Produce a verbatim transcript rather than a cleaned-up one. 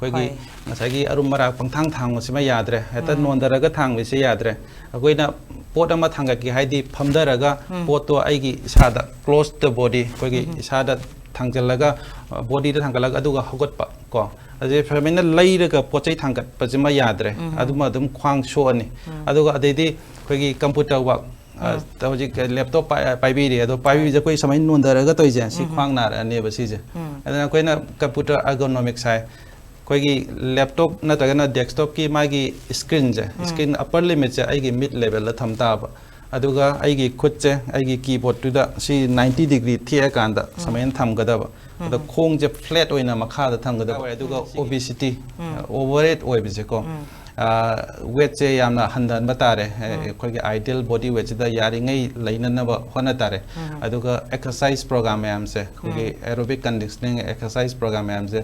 ꯑꯩꯈꯣꯏꯒꯤ ꯉꯁꯥꯏꯒꯤ ꯑꯔꯨꯝ ꯑꯔꯥꯛ ꯄꯪꯊꯥꯡ ꯊꯥꯡꯕꯁꯤꯃ ꯌꯥꯗ꯭ꯔꯦ, ꯍꯦꯛꯇ ꯅꯣꯟꯊꯔꯒ ꯊꯥꯡꯕꯁꯦ ꯌꯥꯗ꯭ꯔꯦ꯫ ꯑꯩꯈꯣꯏꯅ ꯄꯣꯠ ꯑꯃ ꯊꯥꯡꯒꯠꯀꯦ ꯍꯥꯏꯗꯤ ꯐꯝꯊꯔꯒ ꯄꯣꯠꯇꯣ ꯑꯩꯒꯤ ꯏꯁꯥꯗ, close the body, ꯑꯩꯈꯣꯏꯒꯤ ꯏꯁꯥꯗ ꯊꯥꯡꯖꯜꯂꯒ, bodyꯗ ꯊꯥꯡꯒꯠꯂꯒ ꯑꯗꯨꯒ ꯍꯧꯒꯠꯄ ꯀꯣ꯫ ꯑꯗꯩ ꯁꯨꯃꯥꯏꯅ ꯂꯩꯔꯒ ꯄꯣꯠ ꯆꯩ ꯊꯥꯡꯒꯠꯄꯁꯤꯃ ꯌꯥꯗ꯭ꯔꯦ, ꯑꯗꯨꯃ ꯑꯗꯨꯝ ꯈ꯭ꯋꯥꯡ ꯁꯣꯛꯑꯅꯤ꯫ ꯑꯗꯨꯒ ꯑꯗꯩꯗꯤ ꯑꯩꯈꯣꯏꯒꯤ computer work, ꯑ, ꯍꯧꯖꯤꯛ laptop ꯄꯥꯏ-, ꯄꯥꯏꯕꯤꯔꯤ, ꯑꯗꯣ ꯄꯥꯏꯕꯤꯕꯁꯦ ꯑꯩꯈꯣꯏ ꯁꯨꯃꯥꯏꯅ ꯅꯣꯟꯊꯔꯒ ꯇꯧꯔꯤꯁꯦ, ꯁꯤ ꯈ꯭ꯋꯥꯡ ꯅꯥꯔꯛꯑꯅꯦꯕ ꯁꯤꯁꯦ꯫ ꯑꯗꯨꯅ ꯑꯩꯈꯣꯏꯅ computer ergonomics ꯍꯥꯏ, ꯑꯩꯈꯣꯏꯒꯤ laptop ꯅꯠꯇ꯭ꯔꯒꯅ desktopꯀꯤ ꯃꯥꯒꯤ screenꯁꯦ, screen upper limitꯁꯦ ꯑꯩꯒꯤ mid levelꯗ ꯊꯝ ꯇꯥꯕ꯫ ꯑꯗꯨꯒ ꯑꯩꯒꯤ ꯈꯨꯠꯁꯦ ꯑꯩꯒꯤ keyboardꯇꯨꯗ ꯁꯤ ninety degree ꯊꯦꯛꯑꯀꯥꯟꯗ ꯁꯨꯃꯥꯏꯅ ꯊꯝꯒꯗꯕ꯫ ꯑꯗ ꯈꯣꯡꯁꯦ flat ꯑꯣꯏꯅ ꯃꯈꯥꯗ ꯊꯝꯒꯗꯕ꯫ ꯑꯗꯨꯒ obesity, overweight ꯑꯣꯏꯕꯁꯦꯀꯣ, weightꯁꯦ ꯌꯥꯝꯅ ꯍꯟꯊꯍꯟꯕ ꯇꯥꯔꯦ꯫ ꯑꯩꯈꯣꯏꯒꯤ ideal body weightꯁꯤꯗ ꯌꯥꯔꯤꯉꯩ ꯂꯩꯅꯅꯕ ꯍꯣꯠꯅ ꯇꯥꯔꯦ꯫ ꯑꯗꯨꯒ exercise program ꯃꯌꯥꯝꯁꯦ, ꯑꯩꯈꯣꯏꯒꯤ aerobic conditioning exercise program ꯃꯌꯥꯝꯁꯦ